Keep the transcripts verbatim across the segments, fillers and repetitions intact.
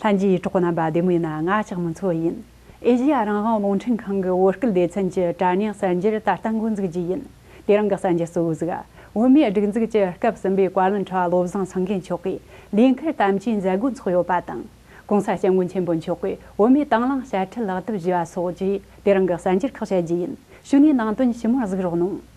ལྷན་རྒྱས་གྲོགས་པོ་རྣམ་པ་བདེ་མོ་ཡིན་ན། ང་ལྕགས་མོ་མཚོ་ཡིན། ཨེ་ཤེ་ཡ་རང་དབང་རླུང་འཕྲིན་ཁང་གི་བོད་སྐད་སྡེ་ཚན་གྱི་དྲ་བརྙན་གསར་འགྱུར་ད་ལྟ་འགོ་འཛུགས་རྒྱུ་ཡིན། དེ་རིང་གི་གསར་འགྱུར་གཙོ་བོ་ཟིག་བོད་མིའི་སྒྲིག་འཛུགས་ཀྱི་སྐབས་གསུམ་པའི་བཀའ་བློན་ཁྲི་པ་བློ་བཟང་སེང་གེ་མཆོག་གིས་ལས་འཁུར་དམ་བཅའི་མཛད་སྒོ་འཚོགས་ཡོད་པ་དང་། ྋགོང་ས་ྋསྐྱབས་མགོན་ཆེན་པོ་མཆོག་གིས་བོད་མིའི་དང་བླངས་དཔྱ་ཁྲལ་ལག་དེབ་བཞེས་པ་སོགས་ཀྱིས་དེ་རིང་གི་གསར་འགྱུར་ཁག་བཤད་རྒྱུ་ཡིན། གཞུག་ནས་ནང་དོན་ཞིབ་མོར་གཟིགས་རོགས་གནང་།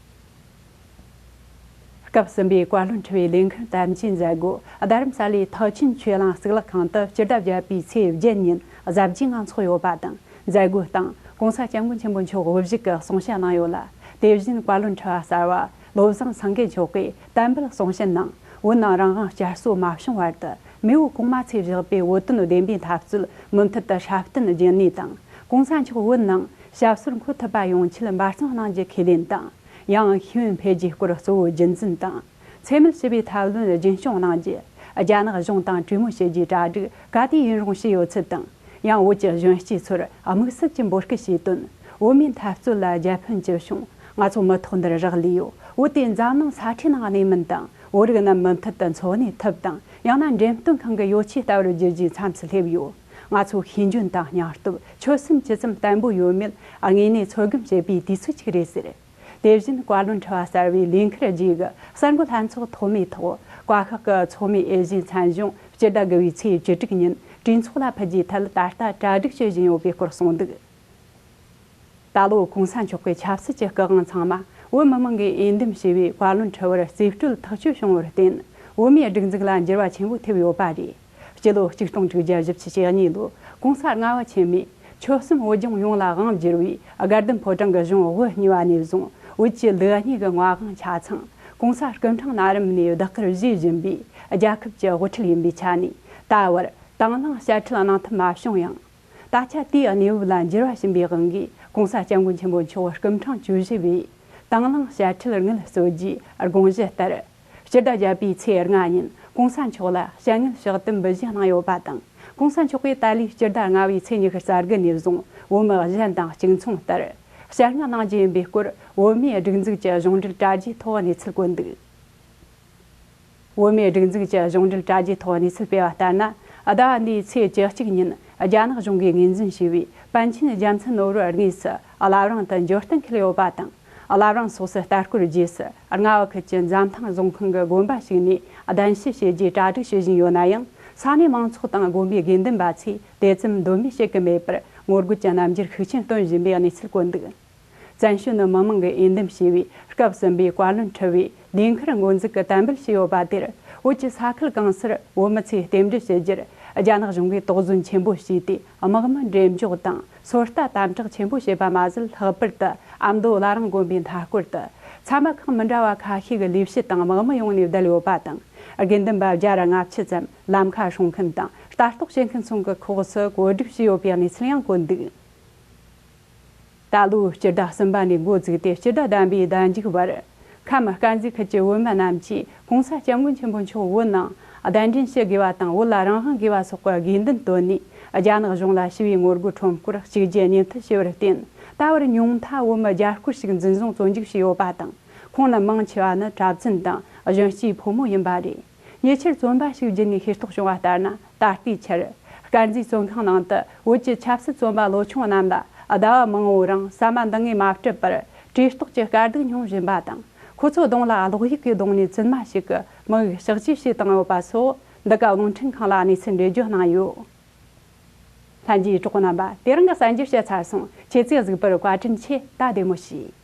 སྐབས་གསུམ་པའི་བཀའ་བློན་ཁྲི་པའི་ལས་འཁུར་དམ་བཅའི་མཛད་སྒོ་རྡ་རམ་ས་ལའི་ཐའོ་ཆིན་ཆོས་གླིང་གཙུག་ལག་ཁང་དུ་སྤྱི་ཟླ་བརྒྱད་པའི་ཚེས་བརྒྱད་ཉིན་གཟབ་རྒྱས་ངང་འཚོགས་ཡོད་པ་དང་། མཛད་སྒོའི་སྟེང་ྋགོང་ས་ྋསྐྱབས་མགོན་ཆེན་པོ་མཆོག་དབུ་བཞུགས་ཀྱིས་གསུང་བཤད་གནང་ཡོད་ལ། དེ་བཞིན་བཀའ་བློན་ཁྲི་པ་གསར་པ་བློ་བཟང་སེང་གེ་མཆོག་གིས་དམ་པའི་གསུང་བཤད་ནང་། བོད་ནང་རང་དབང་བསྐྱར་གསོ་མ་བྱུང་བར་དུ་མེས་པོ་གོང་མ་ཚོས་བཞག་པའི་བོད་དོན་བདེན་པའི་འཐབ་རྩོད་མུ་མཐུད་དུ་སྲ་བརྟན་རྒྱུན་གནས་དང་། ྋགོང་ས་མཆོག་བོད་ནང་ཞབས་སོར་འཁོད་ཐུབ་པ་ཡོང་ཆེད་འབད་བརྩོན་གནང་རྒྱུ་ཁས་ལེན་དང་། ཡང་ཤེས་ཡོན་འཕེལ་རྒྱས་སྐོར་གཙོ་བོ་རྒྱུན་འཛིན་དང་། འཚེ་མེད་ཞི་བའི་ཐབས་ལམ་རྒྱུན་སྐྱོང་གནང་རྒྱུ། རྒྱ་ནག་གཞུང་དང་གྲོས་མོལ་བྱེད་རྒྱུའི་གྲ་སྒྲིག་ག་དུས་ཡིན་རུང་བྱས་ཡོད་ཚུལ་དང་། ཡང་བོད་ཀྱི་གཞོན་སྐྱེས་ཚོར་དམིགས་བསལ་གྱི་འབོད་སྐུལ་བྱས་དོན། བོད་མིའི་འཐབ་རྩོད་ལ་རྒྱབ་ཕན་ཅི་བྱུང་། ང་ཚོ་མི་ཐོག་འདིར་རག་ལས་ཡོད། བོད་དེ་འཛམ་གླིང་ས་ཁྲའི་ནང་གནས་མིན་དང་། བོད་རིགས་རྣམས་མུ་མཐུད་དུ་འཚོ་གནས་ཐུབ་དང་། ཡང་ན་འགྲེམས་སྟོན་ཁང་གི་ཡོ་ཆས་ལྟ་བུར་འགྱུར་རྒྱུའི་མཚམས་སུ་སླེབས་ཡོད། ང་ཚོ་ཤེས་འཇོན་དང་སྙིང་སྟོབས་ཆོད་སེམས་ཇི་ཙམ་བརྟན་པོ་ཡོད་མེད་དངོས་གནས་ཚོད་བགམ་བྱེད་པའི་དུས་ཚོད་ཅིག་རེད་ཟེར། དེ་བཞིན་བཀའ་བློན་ཁྲི་པ་གསར་པའི་ལས་འཁུར་རྗེས་ཀྱི་གསར་འགོད་ལྷན་ཚོགས་ཐོག་མའི་ཐོག་བཀའ་ཤག་གི་ཚོགས་མི་ཨེ་ཤེ་ཡའི་ཚན་གཞུང་སྤྱི་ཟླ་དགུ་པའི་ཚེས་བཅུ་དྲུག་ཉིན་གྲོས་ཚོགས་ལ་ཕུལ་རྒྱུའི་ཐད་ད་ལྟ་གྲ་སྒྲིག་བྱེད་བཞིན་ཡོད་པའི་སྐོར་གསུངས་འདུག་ད་ལོ་ྋགོང་ས་མཆོག་གི་ཆབ་སྲིད་ཀྱི་སྐུ་དབང་ཚང་མ་བོད་མི་མང་གིས་འོས་འདེམས་བྱས་པའི་བཀའ་བློན་ཁྲི་པར་རྩིས་སྤྲོད་ཐག་གཅོད་བྱུང་བར་བརྟེན། བོད་མིའི་སྒྲིག་འཛུགས་ལ་འགྱུར་བ་ཆེན་པོ་ཐེབས་ཡོད་པ་རེད། སྤྱི་ལོ་ཆིག་སྟོང་དྲུག་བརྒྱ་བཞི་བཅུ་ཞེ་གཉིས་ལོར་ྋགོང་ས་ལྔ་པ་ཆེན་མོས་ཆོལ་གསུམ་བོད་ལྗོངས་ཡོངས་ལ་དབང་བསྒྱུར་བའི་དགའ་ལྡན་ཕོ་བྲང་གི་གཞུང་དབུ་བརྙེས་པ་ནས་བཟུང་། བོད་ཀྱི་ལེགས་ཉེས་ཀྱི་མངའ་དབང་ཆ་ཚང་ྋགོང་ས་སྐུ་ཕྲེང་ན་རིམ་ནས་བདག་གིར་བཞེས་བཞིན་པའི་རྒྱལ་ཁབ་ཀྱི་དབུ་ཁྲིད་ཡིན་པའི་ཆ་ནས། ད་བར་དང་བླངས་དཔྱ་ཁྲལ་གནང་ཐུབ་མ་བྱུང་ཡང་། ད་ཆ་དེའི་གནས་བབ་ལ་འགྱུར་བ་ཕྱིན་པའི་དབང་གིས། ྋགོང་ས་ྋསྐྱབས་མགོན་ཆེན་པོ་མཆོག་སྐུ་ཕྲེང་བཅུ་བཞི་པས་དང་བླངས་དཔྱ་ཁྲལ་དངུལ་གསོལ་རྒྱུའི་དགོངས་གཞི་ལྟར། སྤྱི་ཟླ་བརྒྱད་པའི་ཚེས་ལྔ་ཉིན་ྋགོང་ས་མཆོག་ལ་དཔྱ་དངུལ་ཕྱག་དེབ་འབུལ་བཞེས་གནང་ཡོད་པ་དང་། ྋགོང་ས་མཆོག་གིས་ཏཱ་ལའི་སྤྱི་ཟླ་ལྔ་པའི་ཚེས་ཉི་ཤུ་རྩ་དགུ་ནས་བཟུང་བོད་མི་གཞན་དང་གཅིག་མཚུངས་ལྟར། དཔྱ་དངུལ་གནང་རྒྱུ་ཡིན་པའི་སྐོར་བོད་མིའི་སྒྲིག་འཛུགས་ཀྱི་གཞུང་འབྲེལ་དྲ་རྒྱའི་ཐོག་གནས་ཚུལ་བཀོད་འདུག་བོད་མིའི་སྒྲིག་འཛུགས་ཀྱི་གཞུང་འབྲེལ་དྲ་རྒྱའི་ཐོག་གནས་ཚུལ་སྤེལ་བ་ལྟར་ན། ཟླ་བ་འདིའི་ཚེས་བཅུ་གཅིག་ཉིན་རྒྱ་ནག་གཞུང་གིས་ངོས་འཛིན་བྱས་པའི་པཎ་ཆེན་རྒྱལ་མཚན་ནོར་བུ་དངོས་སུ་བླ་བྲང་དུ་འབྱོར་གཏན་འཁེལ་ཡོད་པ་དང་། བླ་བྲང་སོགས་སུ་ལྟ་སྐོར་རྗེས་སུ། རྔ་བ་ཁུལ་གྱི་འཛམ་ཐང་རྫོང་ཁོངས་ཀྱི་དགོན་པ་ཞིག་ནས་གདན་ཞུ་བྱེད་རྒྱུའི་གྲ་སྒྲིག་བྱེད་བཞིན་ཡོད་ན་ཡང་། ས་གནས་མང་ཚོགས་དང་དགོན་པའི་དགེ་འདུན་པ་ཚོས་དེ་ཙམ་འདོད་མོས་བྱེད་ཀྱི་མེད་པར། ངོ་རྒོལ་གྱི་རྣམ་འགྱུར་ཤུགས་ཆེན་སྟོན་བཞིན་པའི་གནས་ཚུལ་བཀོད་འདུག་བཙན་བྱོལ་ནང་མི་མང་གིས་འོས་འདེམས་བྱས་པའི་སྐབས་གསུམ་པའི་བཀའ་བློན་ཁྲི་པའི་ལས་འཁུར་འགོ་འཛུགས་ཀྱི་དམ་འབུལ་བྱས་ཡོད་པ་དེར། བོད་ཀྱི་ས་ཁུལ་གང་སར་བོད་མི་ཚོས་རྟེན་འབྲེལ་ཞུ་རྒྱུར། རྒྱ་ནག་གཞུང་གིས་དོགས་ཟོན་ཆེན་པོ་བྱས་ཏེ། དམག་མི་འགྲེམས་འཇོག་དང་། སོ་ལྟ་དམ་དྲག་ཆེན་པོ་བྱས་པ་མ་ཟད། ལྷག་པར་དུ་ཨ་མདོ་བླ་བྲང་དགོན་པའི་མཐའ་སྐོར་དུ། ཚད་མ་ཁག་མི་འདྲ་བ་ཁ་ཤས་ཀྱི་ལས་བྱེད་དང་དམག་མི་ཡོང་ནས་བསྡད་ཡོད་པ་དང་། དགེ་འདུན་པ་བརྒྱ་ར་ལྔ་བཅུ་ཙམ་ལམ་ཁ་སྲུང་མཁན་དང་ལྟ་རྟོག་བྱེད་མཁན་སོགས་ཀྱི་ཁོངས་སུ་བཀོད་སྒྲིག་བྱས་ཡོད་པའི་གནས་ཚུལ་ཡང་བཀོད་འདུག་ད་ལོའི་སྤྱི་ཟླ་གསུམ་པ་ནས་འགོ་བཙུགས་ཏེ། སྤྱི་ཟླ་བདུན་པའི་ཟླ་མཇུག་བར། ཁམས་དཀར་མཛེས་ཁུལ་གྱི་བོད་མི་རྣམས་ཀྱིས་ྋགོང་ས་ྋསྐྱབས་མགོན་ཆེན་པོ་མཆོག་བོད་ནང་གདན་འདྲེན་ཞུ་དགོས་པ་དང་། བོད་ལ་རང་དབང་དགོས་པ་སོགས་ཀྱི་དགོས་འདུན་བཏོན་ནས། རྒྱ་ནག་གཞུང་ལ་ཞི་བའི་ངོ་རྒོལ་ཁྲོམ་སྐོར་གཅིག་རྒྱུན་གཉིས་མཐུད་བྱས་པར་བརྟེན། ད་བར་ཉུང་མཐའ་བོད་མི་བརྒྱ་སྐོར་ཞིག་འཛིན་བཟུང་བཙོན་འཇུག་བྱས་ཡོད་པ་དང་། ཁོང་རྣམས་མང་ཆེ་བ་ནི་གྲྭ་བཙུན་དང་གཞོན་སྐྱེས་ཕོ་མོ་ཡིན་པ་རེད། ཉེ་ཆར་བཙོན་པ་ཞིག་བརྒྱུད་ནས་ཤེས་རྟོགས་བྱུང་བ་ལྟར་ན། ད་ལྟའི་ཆར་དཀར་མཛེས་བཙོན་ཁང་ནང་དུ་བོད་ཀྱི་ཆབ་སྲིད་བཙོན་པ་ལོ་ཆུང་རྣམས་ལ་ཟླ་བ་མང་པོའི་རིང་ཟ་མ་འདང་ངེས་མ་སྤྲད་པར། བཀྲེས་ལྟོགས་ཀྱི་དཀའ་སྡུག་མྱོང་བཞིན་པ་དང་། ཁོ་ཚོའི་གདོང་ལ་གློག་ཡིག་གིས་བརྡུངས་ནས་བཙུན་མ་ཞིག་གིས་མིག་ལྕགས་ཀྱིས་བྱས་བཏང་ཡོད་པ་སོགས། འདི་ག་རླུང་འཕྲིན་ཁང་ལ་གནས་ཚུལ་འགྲེལ་བརྗོད་གནང་ཡོད། ལྷན་རྒྱས་གྲོགས་པོ་རྣམ་པ། དེ་རིང་གི་གསར་འགྱུར་བཤད་ཚར་སོང་། ཁྱེད་ཚོས་གཟིགས་པར་བཀའ་དྲིན་ཆེ། ད་བདེ་མོ་བྱོས།